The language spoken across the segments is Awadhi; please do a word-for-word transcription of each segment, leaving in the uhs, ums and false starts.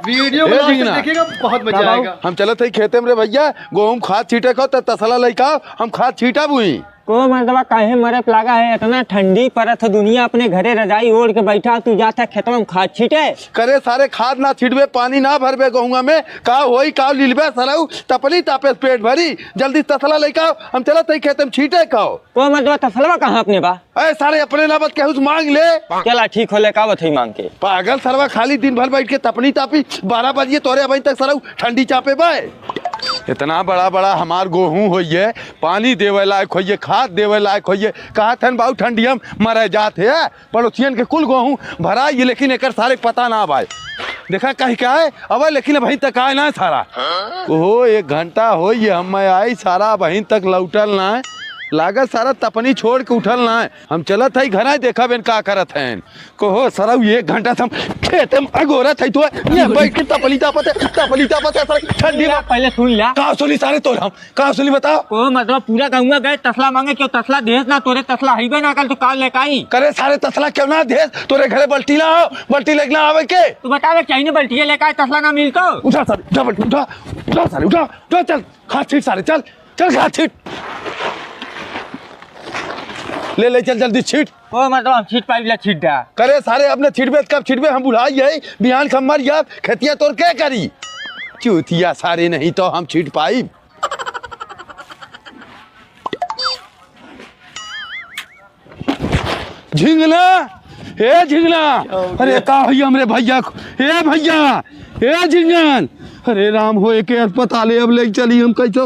वीडियो ए, को last तक झिंगना। देखिएगा, बहुत मजा का बाबू? आएगा। हम चलत हई खेते में रे भइया, गोहूँ खाद छीटे को, त तसला लइका, हम खाद छीटा बुई। को मर्दवा काहे मरत लागा है? इतना ठंडी परत है, दुनिया अपने घरे रजाई ओढ़ के बैठा, तू जात है खेतवा में खाद छीटे? करे सारे, खाद ना छिटबे, पानी ना भरबे गोहुआ में, का होई, का लिलबे सरऊ, तपली तापे से पेट भरी, जल्दी तसला लइका, हम चलत हई खेते में छीटे का। को मर्दवा तसलवा कहाँ अपने बा? ए सारे, अपने ना बत केहू से मांग ले। चला ठीक होले, का बत है मांग के? पागल सरवा, खाली दिन भर बैठ के तपनी तापी, बारह बजिए तोरे अबहीं तक सरऊ ठंडी चापे बा। इतना बड़ा बड़ा हमार गोहूँ होइए, पानी देवे लायक होइए, खाद देवे लायक होइए, कहत हन बाऊ ठंडिया में मरे जात है। पड़ोसियन के कुल गोहूँ भराई, लेकिन एकर सारे पता ना बाय। देखा कहीं का है, अब लेकिन अबहीं तक आए ना सारा। ओहो, एक घंटा होइए हम आई, सारा अबहीं तक लौटल ना है। लागत सारा तपनी छोड़ के उठल ना है। हम चलत हई घरा, देखब एन का करत हैं। कहो सरऊ, एक घंटा से हम खेते में अगोरत हई, तो ये बैठ के तपली तापत है, तपली तापत है, सारे ठंडी में। पहले सुन ला। का सुनी सारे तोर हम, का सुनी बताओ? ओ मतलब पूरा गौवा गए तसला मांगे, क्यों तसला देस ना, तोरे तसला हईबे ना कल, तो का लेके आई? करे सारे तसला क्यों ना देस, तोरे घरे बल्टी ना हो, बल्टी लेके ना आवे के? तू बतावे चाहिए ना बल्टी लेके आए, तसला ना मिलतो। उठा सारे, उठा बल्टी, उठा, उठा सारे, उठा, उठा, चल, खाद छीट सारे, चल, चल खाद छीट। ले, ले, चल जल्दी छीट। ओ, मतलब हम छीट पाइब ला छीट दा। करे सारे, अपने छिटबे त कब छिटबे, हम बुढ़ाई है, बिहान खम्मर या खेतिया तोर के करी? चूतिया सारे, नहीं तो हम छीट पाइब। झिंगना, ए झिंगना, अरे का होई हमरे भइया को? ए भइया, ए झिंगन, अरे राम हो, एके अस्पताले अब लेके चली हम कैसो।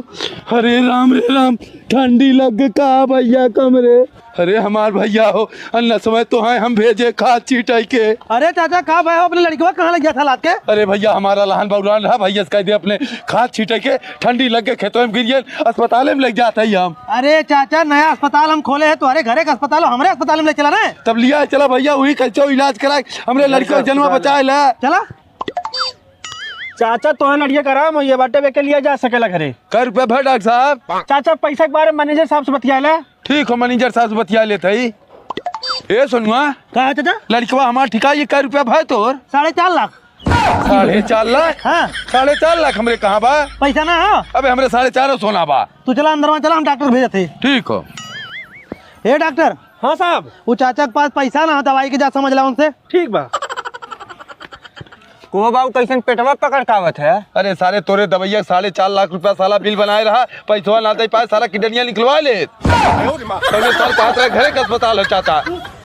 अरे राम रे राम, ठंडी लग के का भइया कमरे। अरे हमार भइया हो, अन्ना समय तो है हम भेजे खाद छीटाई के। अरे चाचा, का भय हो, अपने लड़कवा कहाँ लग गया था लाद के? अरे भइया, हमारा लहन बौरान रहा, भइया से कह दे अपने खाद छीटे के, ठंडी लग के खेतों में गिर गए, अस्पताले में लग जात है हम। अरे चाचा, नया अस्पताल हम खोले हैं, तुम्हारे घरे का अस्पताल हो, हमरे अस्पताल में ले चला ना। तब लिया चला भइया, वही कैसे इलाज कराए, हमरे लड़के का जन्म बचाए ला। चला। चाचा, तोहर लड़िया के आराम होइए बाटे, बेके लिया जा सकेला घरे। कै रुपया भा डॉक्टर साहब? चाचा, पैसा के बारे में मैनेजर साहब से बतिया ले। ठीक हो, मैनेजर साहब से बतिया लेत हई। ए सोनुआ, का है चाचा? लड़कवा हमार ठिका, ये कै रुपया भा तोर? साढ़े चार लाख। साढ़े चार लाख? हाँ। साढ़े चार लाख हमरे कहाँ बा? पैसा ना हो? अबे हमरे साढ़े चार सोना बा। तू चला अंदर में चला, हम डॉक्टर भेजत हई। ठीक हो। ए डॉक्टर। हाँ साहब। वो चाचा के पास पैसा ना हो, दवाई के जा समझ ला उनसे। ठीक बा। को बाबू, कैसन पेटवा पकड़ के आवत है? अरे सारे, तोरे दवाइया के साढ़े चार लाख रुपया साला बिल बनाए रहा, पैसवा ना दे पाए, सारा किडनिया निकलवा ले। तबे साल कहत रहा घरे के अस्पताल हो चाचा।